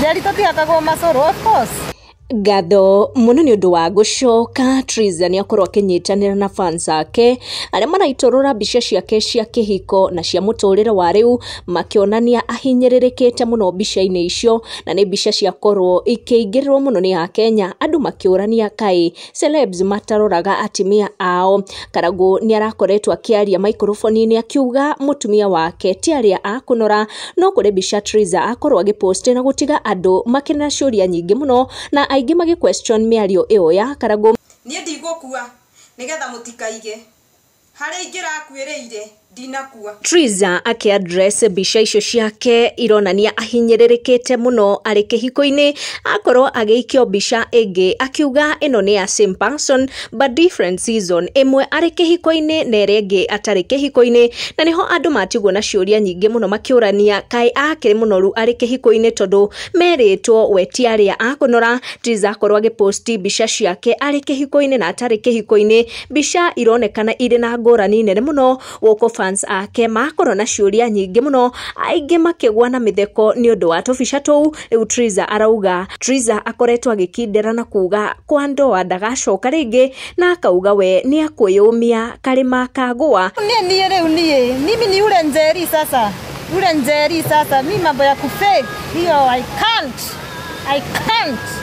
Njeri tũtihakagwo macũrũ, of course. Ngatho mũno nĩ ũndũ wa gũcoka. Triza nĩ akorwo akĩnyitanĩra na fans ake arĩa maraitũrũra mbica ciake cia kĩhiko na cia mũtũrĩre wa rĩu, makĩonania ahinyĩrĩrĩkĩte mũno mbica-inĩ icio, na nĩ mbica ciakorwo ikĩingĩrĩrwo mũno nĩ Akenya, andũ makĩũrania kaĩ celebs mataroraga atimia ao. Karangũ nĩ arakoretwo akĩaria maikroboni-inĩ akiuga mũtumia wake ti arĩa akũnora, no kũrĩ mbica Triza akorwo agĩpost na gũtiga andũ makĩna ciũria nyingĩ mũno na aingĩ magĩ question mĩario ĩyo ya Karangũ. Niĩ ndigũkua nĩgetha mũtikaige harĩa ingĩrakuĩrĩire, ndinakua. Triza akĩ-address mbica icio ciake ironania ahinyĩrĩrĩkĩte mũno arĩ kĩhiko-inĩ, akorwo agĩikio mbica ĩngĩ akiuga ĩno nĩ ya same person but different season, ĩmwe arĩ kĩhiko-inĩ na ĩrĩa ĩngĩ atarĩ kĩhiko-inĩ, na nĩho andũ matigwo na ciũria nyingĩ mũno makĩũrania kaĩ akĩrĩ mũnoru arĩ kĩhiko-inĩ tondũ merĩtwo we ti arĩa akũnora. Triza akorwo agĩposti mbica ciake arĩ kĩhiko-inĩ na atarĩ kĩhiko-inĩ, mbica ironekana irĩ na ngũrani nene mũno gũkũ fans ake makorwo na ciũria nyingĩ mũno, aingĩ makĩgwa na mĩtheko nĩ ũndũ wa tũbica tũu. Rĩu Triza arauga, Triza akoretwo agĩkindĩra na kuga kwa ndoa ndagacoka rĩngĩ, na akauga we nĩ akwĩyũmia karĩma kagũa. Niĩ niĩ rĩu niĩ mimi ni ule Njeri sasa, ule Njeri sasa. Mi mambo ya kufake hiyo I can't, I can't.